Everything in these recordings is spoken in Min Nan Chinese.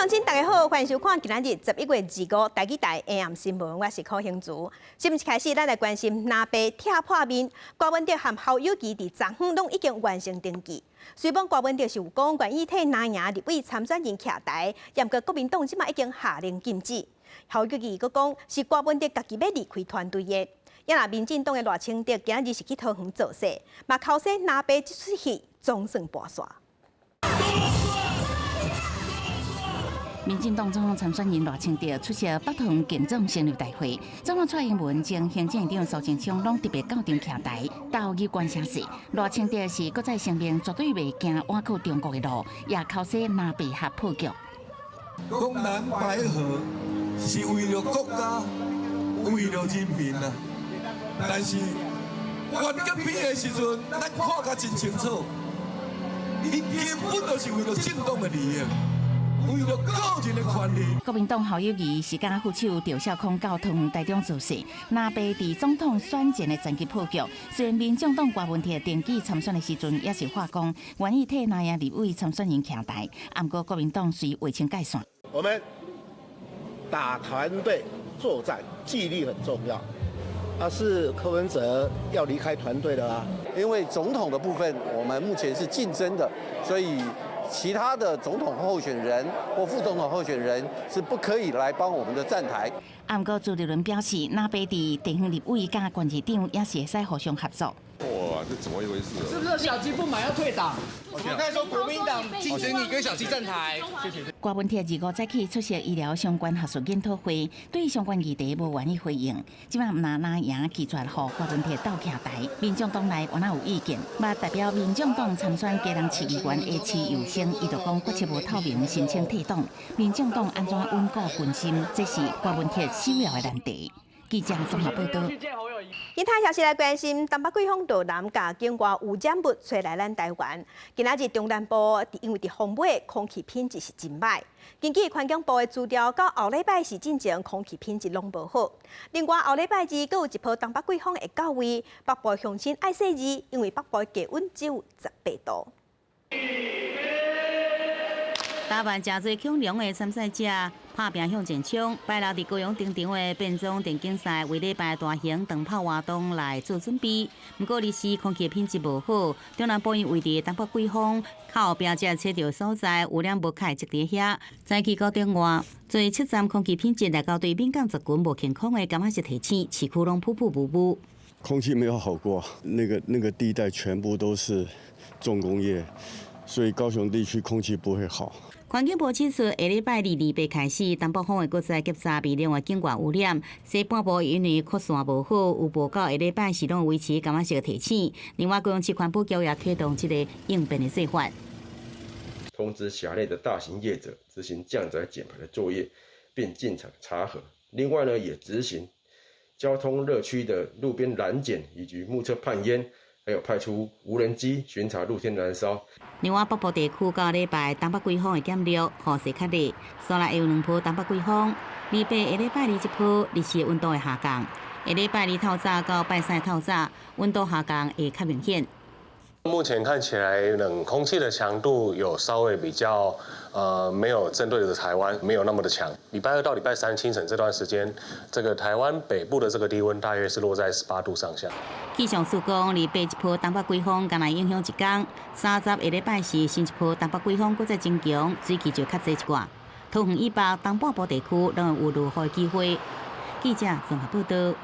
鄉親大家好，歡迎收看今仔日11月25台語台 AM 新聞，我是柯興竹。新聞一開始，咱來關心藍白拆破面，柯文哲和侯友宜佇昨昏攏已經完成登記。雖罔柯文哲是有講願意替藍營立委參選人徛台，毋過國民黨這馬已經下令禁止。侯友宜閣講是柯文哲家己欲離開團隊的。也若民進黨的賴清德今日是去桃園造勢，嘛剾洗藍白這齣戲總算跋煞。民進黨總統參選人賴清德出席北桃園競總成立大會，總統蔡英文、前行政院長蘇貞昌攏特別到場徛台，鬥入關聲勢。賴清德是閣再聲明絕對袂驚倚靠中國的路，也剾洗藍白合破局。講藍白合是為了國家，為了人民啊！但是完結篇的時陣，咱看甲真清楚，伊根本就是為了政黨的利益，為了個人的權力。國民黨侯友宜是佮副手趙少康到桃園台中造勢，藍白佇總統選戰的戰局破局。雖然民進黨柯文哲登記參選的時陣，也是話講願意替藍營立委參選人徛台，毋過國民黨隨劃清界線。我們打團隊作戰，紀律很重要。啊，是柯文哲要離開團隊的啦。因為總統的部分，我們目前是競爭的，所以其他的總統候選人或副總統候選人是不可以來幫我們的站台。毋過朱立倫表示，藍白佇地方立委佮縣市長也是會使互相合作。哇，這怎麼一回事？是不是小雞不滿要退黨？我剛才說國民黨禁止你跟小雞站台。謝謝。柯文哲25早起出席醫療相關學術研討會，對相關議題無願意回應。這擺毋但藍營拒絕予柯文哲鬥徛台，民眾黨內原來有意見，嘛代表民眾黨參選基隆市議員的池又生，伊就講決策無透明，申請退黨。民進黨按怎穩固軍心，這是柯文哲首要的難題。記者綜合報道。其他消息來關心，東北季風落南共境外污染物吹來咱台灣。今仔日中南部因為佇風尾空氣品質是真䆀。根據環境部的資料，到後禮拜四進前空氣品質攏無好。另外後禮拜二閣有一波東北季風會到位，北部鄉親愛細膩，因為北部低溫只有18度。打扮誠濟恐龍的參賽者，拍拚向前衝。拜六佇高雄登場的變裝電競賽，為禮拜大型長跑活動來做準備。毋過，日時空氣品質無好，中南部因為佇東北季風較後壁才揣著所在污染物較會積佇遐。早起9點外，做測站空氣品質來到對敏感族群無健康的，感覺是提醒，市區攏浡浡霧霧。空氣沒有好過，那個地帶全部都是重工業，所以高雄地區空氣不會好。環境部指出，下禮拜二、二八開始，東北風會閣再夾雜微量的境外污染。西半部因為擴散無好，有報告下禮拜四攏維持柑仔色提醒。另外，高雄市環保局也啟動這個應變的計劃，通知轄內的大型業者執行降載減排的作業，並進場查核。另外呢，也執行交通熱區的路邊攔檢以及目測判煙。還有派出無人機巡查露天燃燒。另外，北部地區到禮拜東北季風會減弱，雨勢較熱，所來會有兩波東北季風。二八下禮拜二這波日時溫度會下降，下禮拜二透早到拜三透早溫度下降會較明顯。目前看起來，冷空氣的強度有稍微比較，沒有針對的台灣沒有那麼的強。禮拜二到禮拜三清晨這段時間，這個台灣北部的這個低溫大約是落在18度上下。氣象署講，二八這波東北季風干焦影響一工，30下禮拜四新一波東北季風閣再增強，水汽就較濟一寡。桃園以北、東半部地區攏會有落雨機會。記者綜合報道。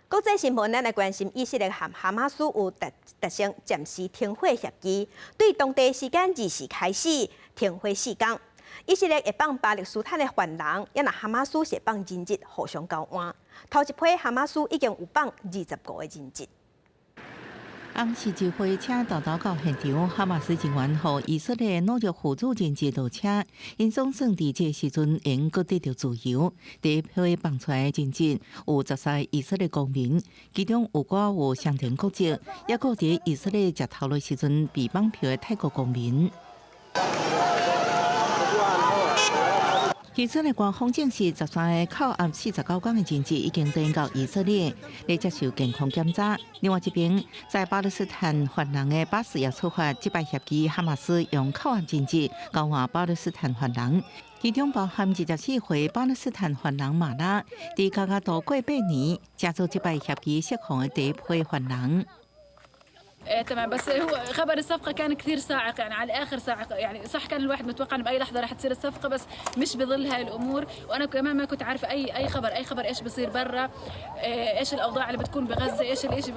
國際新聞，咱來關心以色列和哈馬斯有達達成暫時停火協議，對當地時間24開始停火4工。以色列會放巴勒斯坦的犯人，也若哈馬斯是放人質互相交換。頭一批哈馬斯已經有放25個人質。紅十字會車沓沓到現場，哈馬斯人員予以色列努力輔助人質落車，𪜶總算佇這時陣會閣得著自由。第一批放出來的人質有13以色列公民，其中有寡有雙重國籍，抑閣佇以色列食頭路時陣被綁票的泰國公民。以色列官方證實，13个扣押49天的人質已經轉到以色列，來接受健康檢查。另外一邊，在巴勒斯坦犯人的巴士也出發，這擺協議哈馬斯用扣押人質交換巴勒斯坦犯人，其中包含24歲巴勒斯坦犯人馬拉，佇加沙度過8年，成做這擺協議釋放的第一批犯人。 تمام، بس هو خبر الصفقة كان كثير صاعق، يعني على الآخر صاعق. يعني صح كان الواحد متوقع إنه بأي لحظة رح تصير الصفقة، بس مش بظل هاي الأمور. وأنا كمان ما كنت عارفة أي خبر إيش بصير برا، إيش الأوضاع اللي بتكون بغزة، إيش الإشي.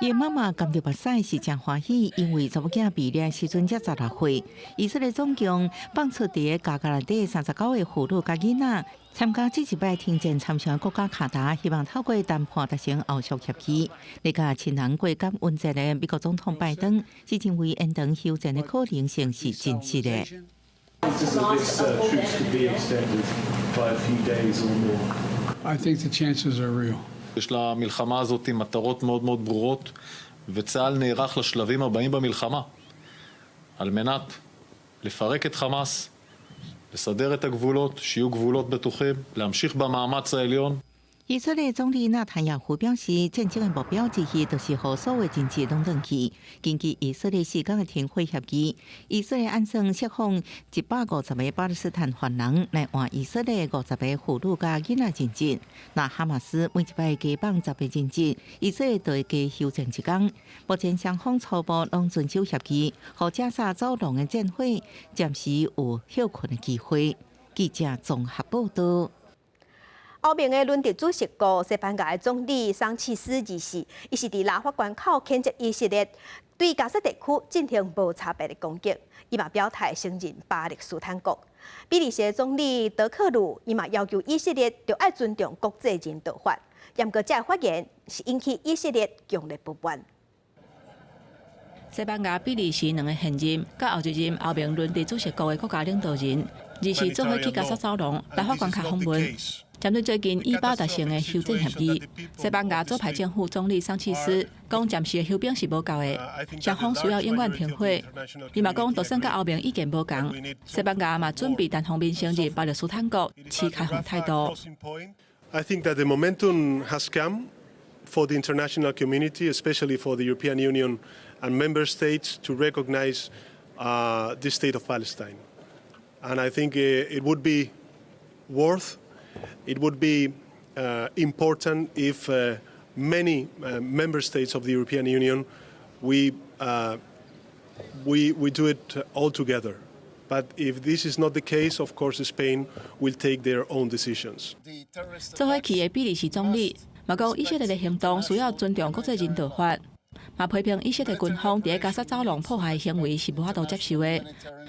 伊媽媽含著目屎是誠歡喜，因為查某囝被掠時陣才16歲。以色列總共放出佇加沙內底39個婦女佮囡仔，參加這一擺停戰參詳國家卡達，希望透過談判達成後續協議。咧共親人過感恩節的美國總統拜登，是認為延長休戰的可能性是真實的。 This truce could be extended by a few days or more. I think the chances are real. יש למלחמה הזאת מטרות מאוד מאוד ברורות, וצה"ל נערך לשלבים הבאים במלחמה, על מנת לפרק את חמאס, לסדר את הגבולות, שיהיו גבולות בטוחים, להמשיך במאמץ העליון. 以色列總理納坦雅胡表示，戰爭的目標之一就是予所有人質攏轉去。根據以色列4天的停火協議，以色列按算釋放150個巴勒斯坦犯人來換以色列50個婦女佮囡仔人質。若哈馬斯每一擺加放10個人質，以色列就會加休戰一工。目前雙方初步攏遵守協議，予加沙走廊的戰火暫時有歇睏的機會。記者綜合報道。歐盟的輪值主席國西班牙的總理桑切斯24，伊是佇拉法關口譴責以色列對加沙地區進行無差別的攻擊，伊嘛表態承認巴勒斯坦國。比利時的總理德克魯伊嘛要求以色列著愛尊重國際人道法，毋過這个發言是引起以色列強烈不滿。西班牙、比利時兩个現任，佮後一任歐盟輪值主席國的國家領導人，24做伙去加沙走廊拉法關口訪問。針對最近以巴達成的休戰協議，西班牙左派政府總理桑切斯講，暫時的休兵是無夠的，雙方需要永遠停火。伊嘛講，就算佮歐盟意見無仝，西班牙嘛準備單方面承認巴勒斯坦國，持開放態度。 I think that the momentum has come for the international community, especially for the European Union and member states, to recognize the state of Palestine. And I think it would be important if many member states of the European Union we do it all together. But if this is not the case, of course, Spain will take their own decisions. 做伙去的比利時總理嘛講，以色列的行動需要尊重國際人道法，嘛批評以色列軍方佇加沙走廊破壞行為是無法度接受的。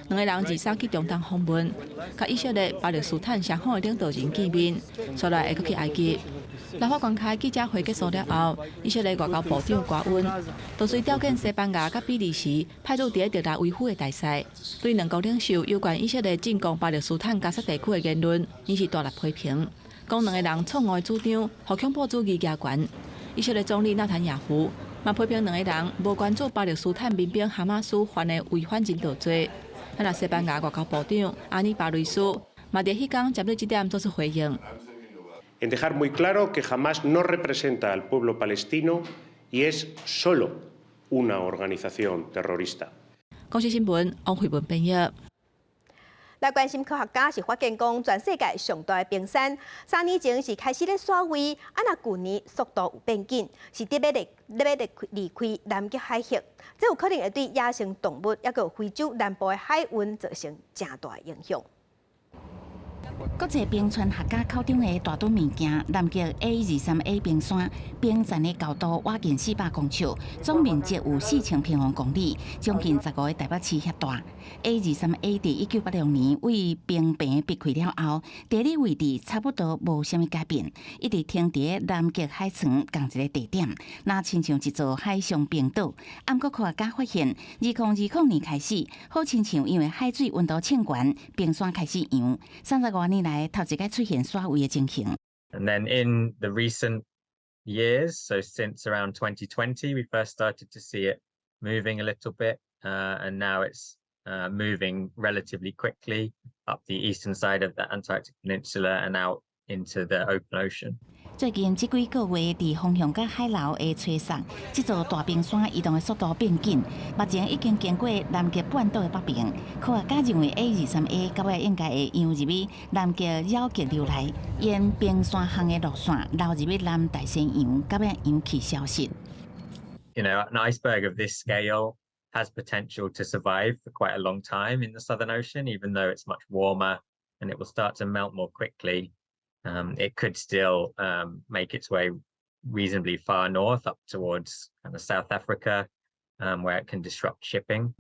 兩个人23去中東訪問，佮以色列、巴勒斯坦雙方的領導人見面，紲來會閣去埃及。拉法關開記者會結束了後，以色列外交部長戈恩就隨調見西班牙佮比利時派駐佇特拉維夫的大使，對兩國領袖有關以色列進攻巴勒斯坦加沙地區的言論，伊是大力批評，講兩个人錯誤的主張，予恐怖主義加懸。以色列總理納坦雅胡嘛批評兩个人無關注巴勒斯坦民兵哈馬斯犯的違反人道罪。啊，西班牙外交部長阿尼巴雷斯嘛佇彼工針對這點做出回應。 En dejar muy claro que Hamás no representa al pueblo palestino y es solo una organización terrorista。公視新聞王慧文編譯。來關心科學家是發現講，全世界上大的冰山3年前是開始咧徙位，啊若舊年速度有變緊，是佇欲咧欲離開南極海域，這有可能會對野生動物抑閣非洲南部的海運造成誠大的影響。國際冰川學家口中的大墩物件，南極 A23A 冰山，冰層的高度倚近400公尺，總面積有4000平方公里，將近15個台北市遐大。A23A 佇1986年對冰棚避開了後，地理位置差不多無啥物改變，一直停佇南極海床仝一个地點，若親像一座海上冰島。毋過科學家發現，2020年開始，好親像因為海水溫度升懸，冰山開始揚，30外年來頭一擺出現徙位的情形。 And then in the recent years, so since around 2020, we first started to see it moving a little bit, and now it's Moving relatively quickly up the eastern side of the Antarctic Peninsula and out into the open ocean. 最近這幾個月，佇風向佮海流的吹送，這座大冰山移動的速度變緊。目前已經經過南極半島的北邊，科學家認為 A23A 到尾應該會洋入去南極繞極流內，沿冰山項的路線流入去南大西洋，到尾洋去消失。 An iceberg of this scale has potential to survive for quite a long time in the Southern Ocean, even though it's much warmer and it will start to melt more quickly. It could still make its way reasonably far north up towards kind of South Africa, where it can disrupt shipping.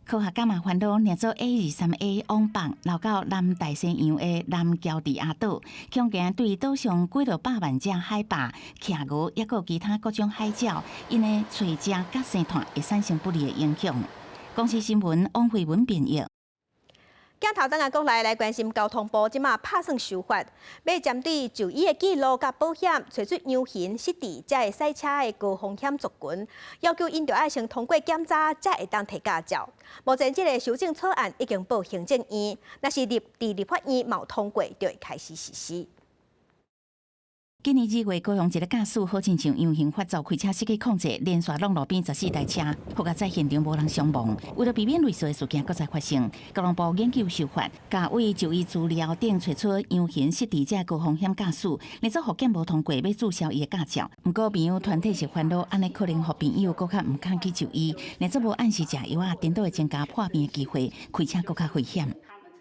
科學家嘛煩惱，若做 A23A 往北流到南大西洋的南喬治亞島，恐驚對島上幾落百萬隻海豹、企鵝，抑閣其他各種海鳥，𪜶的棲食佮生態會產生不利的影響。公視新聞王慧文編譯。鏡頭轉來國內來關心交通部這馬拍算修法，欲針對就醫的記錄佮保險，揣出樣行失智才會駛車的高風險族群，要求𪜶著愛先通過檢查，才會當提駕照。目前這个修正草案已經報行政院，若是佇立法院嘛有通過，就會開始實施。今年2月，高雄一个駕駛好親像樣行發作，開車失去控制，連續挵路邊14台車，好佳哉現場無人傷亡。為了避免類似的事件閣再發生，交通部研究修法，共為就醫資料頂揣出樣行失智這高風險駕駛，若做復檢無通過，欲註銷伊的駕照。毋過病友團體是煩惱，按呢可能予病友閣較毋敢去就醫，若做無按時食藥仔，顛倒會增加破病的機會，開車閣較危險。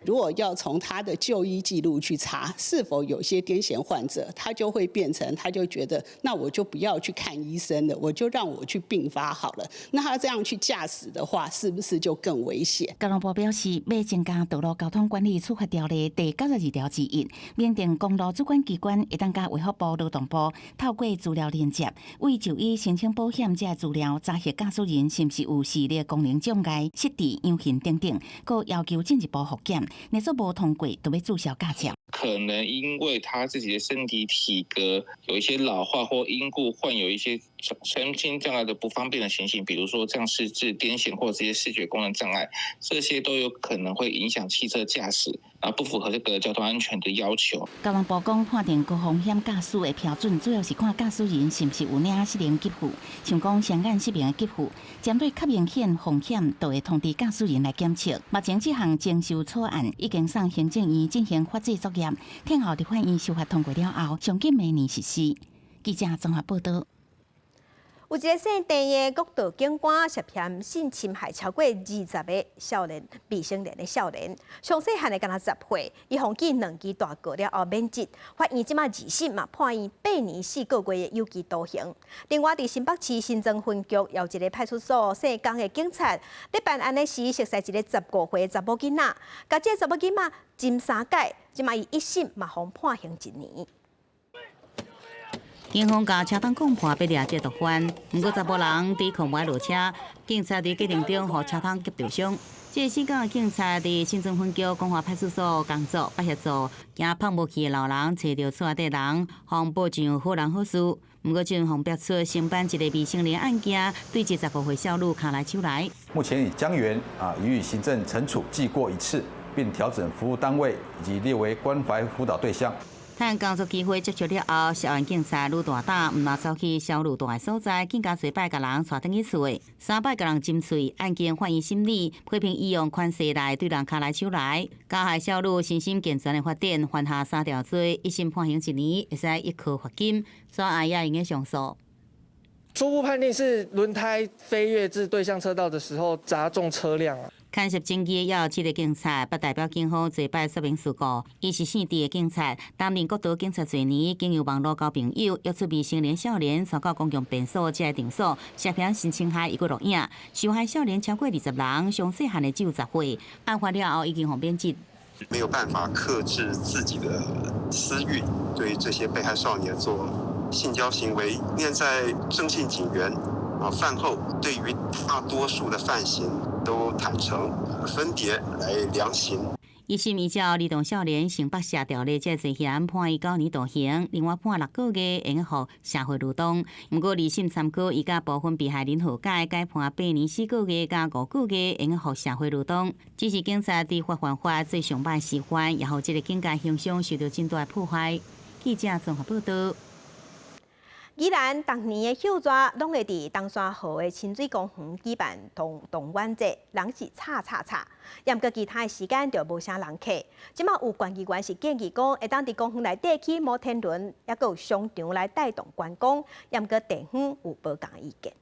如果要從他的就醫記錄去查是否有些癲癇患者，他就會變成，他就覺得，那我就不要去看醫生了，我就讓我去病發好了。那他這樣去駕駛的話，是不是就更危險？交通部表示，欲增加道路交通管理處罰條例第92條之一，明定公路主管機關會當佮衛福部、勞動部透過資料連接，為就醫申請保險這資料查核駕駛人是毋是有視力功能障礙、失智、樣行等等，閣要求進一步複檢。若做無通過，就欲註銷駕照。可能因為他自己的身體體格有一些老化或因故患有一些身心障礙的不方便的情形，比如說像失智、癲癇或這些視覺功能障礙，這些都有可能會影響汽車駕駛，啊，不符合這個交通安全的要求。交通部講，判定高風險駕駛的標準，主要是看駕駛人是毋是有領失能給付，像講雙眼失明的給付，針對較明顯風險，就會通知駕駛人來檢測。目前這項徵修草案已經送行政院進行法制作業，聽候立法院修法通過了後，上緊明年實施。記者綜合報道。有一个姓鄭的國道警官涉嫌性侵害超過20个少年、未成年的少年，上細漢的敢若10歲，伊予記兩支大告了後免職，法院這馬二審嘛判伊8年4個月的有期徒刑。另外，佇新北市新莊分局有一个派出所姓江的警察，佇辦案的時熟似一个15歲查某囡仔，共這个查某囡仔斟三擺，這馬伊一審嘛予判刑一年。警方共車燈講破欲掠這毒販，毋過查埔人抵抗無愛落車，警察佇過程中予車窗擊著傷。這个姓江的警察佇新莊分局光華派出所工作，捌協助驚碰無去的老人揣著厝內底人，予報上好人好事。毋過，這陣予爆出承辦一个未成年案件，對這15歲少女跤來手來。目前已將原予以行政懲處記過一次，並調整服務單位以及列為關懷輔導對象。趁工作機會接觸了後，涉案警察愈大膽，毋但走去少女蹛的所在，更加濟擺共人帶轉去厝的，三擺共人斟喙，案件法院審理，批評伊用權勢來對人跤來手來，加害少女身心健全的發展，犯下三條罪，一審判刑一年，會使一科罰金，煞案也會用上訴。初步判定是輪胎飛越至對向車道的時候砸中車輛啊。牽涉爭議也有這个警察，不代表警方濟擺說明事故。伊是姓鄭的警察，擔任國道警察濟年，經由網路交朋友，約出未成年少年，帶到公共便所這个場所，涉嫌性侵害，抑閣錄影。受害少年超過20人，上細漢的只有10歲。案發了後已經予免職。沒有辦法克制自己的私慾，對這些被害少年做性交行為。現在鄭姓警員啊，犯後對於大多數的犯行都坦承，分別來量刑。一審依照兒童少年性剝削條例這罪嫌判伊9年徒刑，另外判6個月會予社會勞動。毋過二審參考伊佮部分被害人和解，改判8年4個月佮5個月會予社會勞動。只是警察佇發犯法做上歹示範，也予這个警界形象受到真大破壞。記者綜合報道。宜蘭逐年的暑熱攏會佇冬山河的親水公園舉辦動玩節，人是吵吵吵。毋過其他的時間就無啥人客。這馬有縣議員是建議講，會當佇公園內底起摩天輪，抑閣有商場來帶動觀光。毋過地方有無仝意見。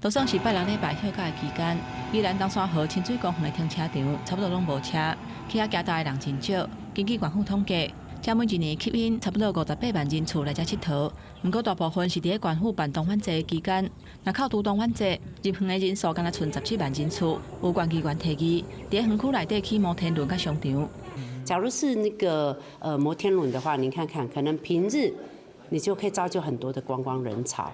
就算是拜六禮拜歇假的期間，宜蘭冬山河親水公園的停車場差不多攏無車，去遐行踏的人真少。根據縣府統計，這每一年吸引差不多58萬人次來遮𨑨迌。毋過大部分是佇咧縣府辦動玩節的期間，若扣除動玩節，入園的人數干焦賰17萬人次。有縣議員提議，佇咧園區內底起摩天輪佮商場。假如是那個摩天輪的話，你看看，可能平日你就可以造就很多的觀光人潮。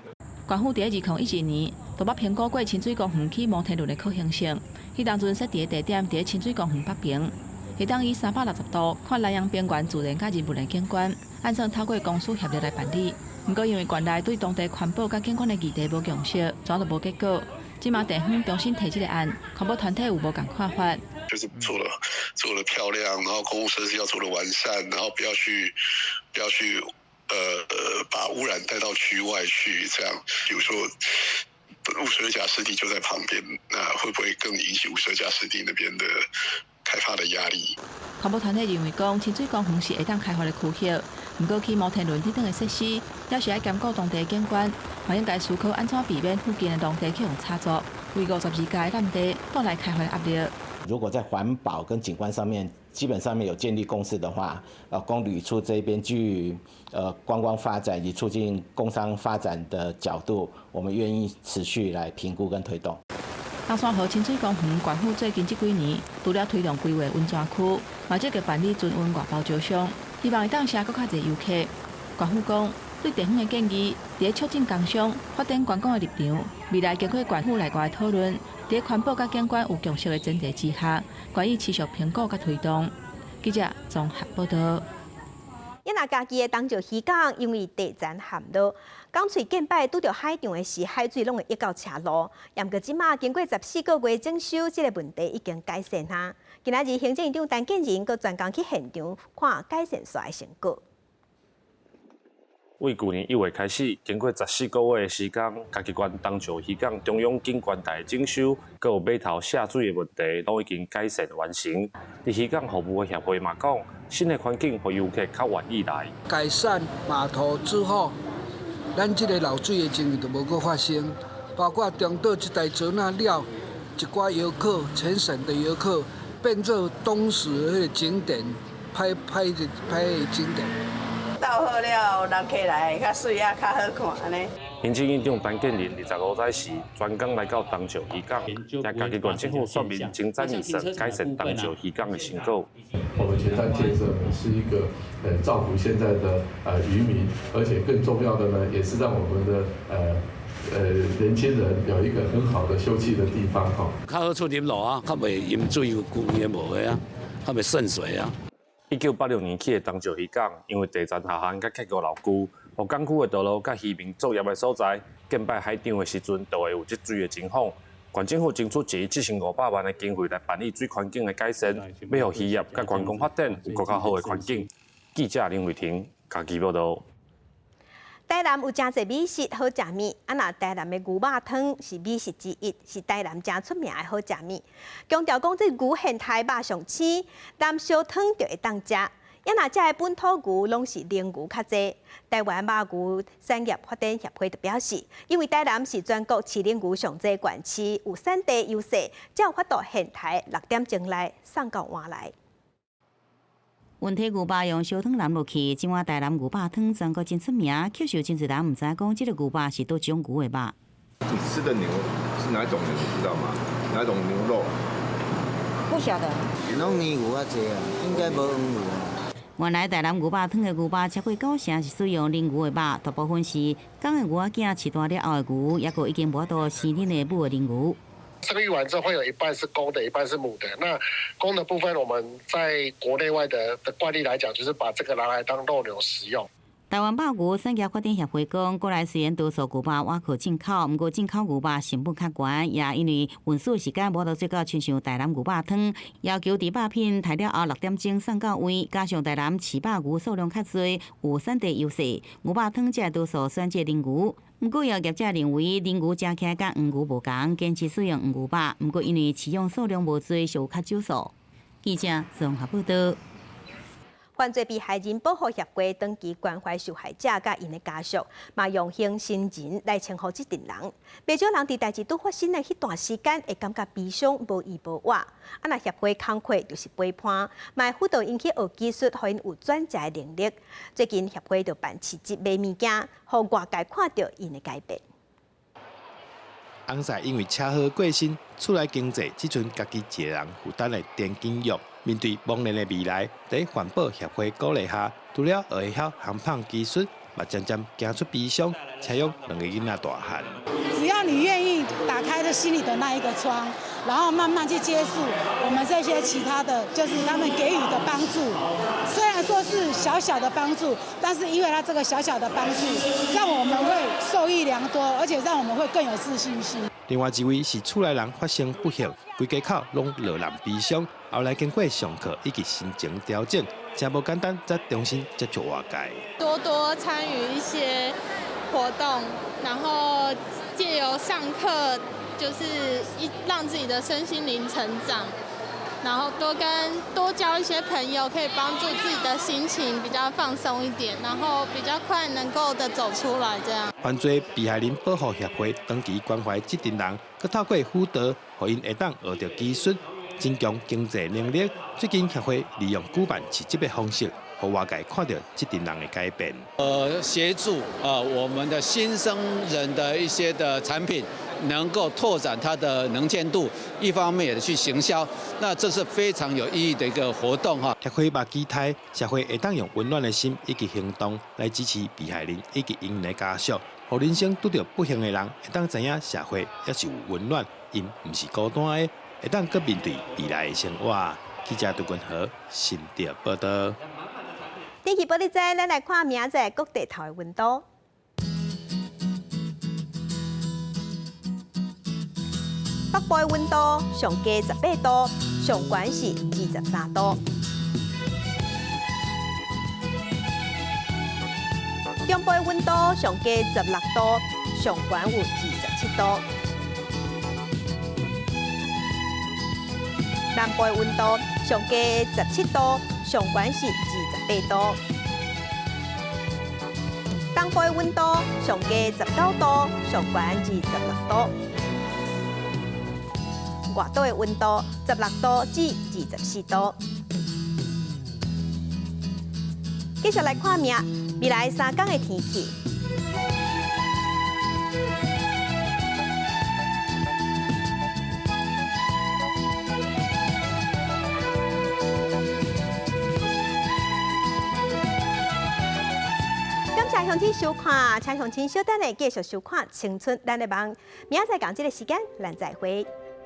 縣府佇咧2012年，就捌評估過親水公園起摩天輪的可行性。彼當陣設置的地點佇咧親水公園北爿，會當以360度看蘭陽平原自然佮人文的景觀，按算透過公私協力來辦理。毋過因為縣內對當地環保佮景觀的議題無共識，怎都無結果。這馬地方重新提這個案，環保團體有無仝看法？就是做了漂亮，然後公共設施要做得完善，然後不要去把污染帶到區外去，這樣，比如說霧社甲濕地就在旁邊，那會不會更引起霧社甲濕地那邊的開發的壓力？環保團體認為講，親水公園是會當開發的區域，毋過起摩天輪等等的設施，也是愛兼顧當地的景觀，嘛應該思考按怎避免附近的農地去予炒作，為52家的濫地帶來開發的壓力。如果在環保跟景觀上面，基本上面有建立共識的話，公旅處這邊基於觀光發展以及促進工商發展的角度，我們願意持續來評估跟推動。冬山河親水公園縣府最近這幾年，除了推動規劃溫泉區，嘛積極辦理船運外包招商，希望會當吸閣較濟遊客。縣府講，對地方的建議，佇咧促進工商、發展觀光的立場，未來經過縣府內外的討論，佇咧環保佮景觀有共識的前提之下，願意持續評估佮推動。記者綜合報道。伊若嘉義的東石漁港，因為地層陷落，港喙近擺拄著海漲的時，海水攏會溢到車路。毋過這馬經過14個月整修，這个問題已經改善啊。今仔日行政院長陳建仁閣專工去現場看改善煞的成果。為舊年1月開始，經過14個月的時間，嘉義縣東石漁港中央景觀帶整修，閣有碼頭下水的問題，攏已經改善完成。佇漁港服務的協會嘛講，新的環境予遊客較願意來。改善碼頭之後，咱這个漏水的情形就無閣發生，包括中島這台船仔了，一寡遊客，全省的遊客變做東石彼个景點，拍拍的拍的景點。鬥好了，人客來較媠啊，較好看按呢。行政院長陳建仁25早時專工來到東石漁港，向嘉義縣政府說明前瞻預算改善東石漁港的成果。我們前瞻建設是一個造福現在的漁民，而且更重要的呢，也是讓我們的年輕人有一個很好的休憩的地方哈。較好出入路啊，較袂淹水有舊的無的啊，較袂滲水啊。1986年起的東石漁港，因為地層下陷佮結構老舊，予港區的道路佮漁民作業的所在，近擺海漲的時陣，就會有積水的情況。縣政府爭取1億7500萬的經費來辦理水環境的改善，欲予漁業佮觀光發展有閣較好的環境。記者林慧婷，嘉義報道。台南有誠濟美食好食物，啊若台南的牛肉湯是美食之一，是台南誠出名的好食物。強調講這牛現刣肉上鮮，南燒湯就會當食。啊若遮的本土牛攏是奶牛較濟。台灣肉牛產業發展協會就表示，因為台南是全國飼奶牛上濟縣市，有產地優勢，才有法度現刣6點鐘內送到碗內。溫體牛肉用燒湯淋落去，這碗台南牛肉湯全國真出名，卻是有真濟人毋知講這个牛肉是佗種牛的肉。你吃的牛是哪種牛，你知道嗎？哪種牛肉？不曉得。攏奶牛較濟啊，應該無黃牛啊。原來台南牛肉湯的牛肉超過九成是使用奶牛的肉，大部分是公的牛仔囝飼大了後的牛，抑閣已經無法度生奶的母的奶牛。生育完之後會有一半是公的，一半是母的。那公的部分，我們在國內外的慣例來講，就是把這個拿來當肉牛食用。台灣肉牛產業發展協會講，國內雖然多數牛肉倚靠進口，毋過進口牛肉成本較懸，也因為運輸時間無法度做到親像台南牛肉湯，要求佇肉品刣了後6點鐘送到位，加上台南飼肉牛數量較濟，有產地優勢，牛肉湯才會多數選擇奶牛。毋過有業者認為，奶牛食起來佮黃牛無仝，堅持使用黃牛肉，毋過因為飼養數量無濟，屬較少數。記者綜合報導。犯罪被害人保護協會長期關懷受害者佮𪜶的家屬，嘛用新人來稱呼這陣人。袂少人佇代誌拄發生的彼段時間，會感覺悲傷、無依無倚。啊，若協會工課就是陪伴，嘛會輔導𪜶去學技術，予𪜶有轉職的能力。最近協會就辦市集賣物件，予外界看著𪜶的改變。翁婿因為車禍過身，厝內經濟只賰家己一個人負擔的田景玉，面對茫然的未來，佇環保協會鼓勵下，除了學會曉烘麭技術，嘛漸漸行出悲傷，車養兩个囡仔大漢。只要你願意打開這心裡的那一個窗，然後慢慢去接觸我們這些其他的，就是他們給予的幫助。雖然說是小小的幫助，但是因為他這個小小的幫助，讓我們會受益良多，而且讓我們會更有自信心。另外一位是厝內人發生不幸，規家口攏落難悲傷，後來經過上課以及心情調整，誠無簡單，才重新接觸外界。多多參與一些活動，然後借由上課，就是一讓自己的身心靈成長，然後多交一些朋友，可以幫助自己的心情比較放鬆一點，然後比較快能夠的走出來。這樣。犯罪被害人保護協會長期關懷這陣人，閣透過輔導，予𪜶會當學著技術，增強經濟能力。最近協會利用舉辦市集的方式，予外界看著這陣人的改變。協助我們的新生人的一些的產品，能夠拓展它的能見度，一方面也去行銷，那這是非常有意義的一個活動哈。協會嘛期待社會會當用溫暖的心以及行動來支持被害人以及𪜶的家屬，予人生拄著不幸的人會當知影社會猶是有溫暖，𪜶毋是孤單的，會當閣面對未來的生活。記者杜君和新竹報導。天氣報你知，咱來看明仔載各地頭的溫度。北部的溫度上低18度，上懸是23度。中部的溫度上低16度，上懸有27度。南部的溫度上低17度，上懸是28度。東部的溫度上低19度，上懸26度。外島的溫度16度至24度。繼續來看明未來3天的天氣。感謝鄉親收看，請鄉親稍等下繼續收看《青春咱的夢》。明仔載仝這个時間，咱再會。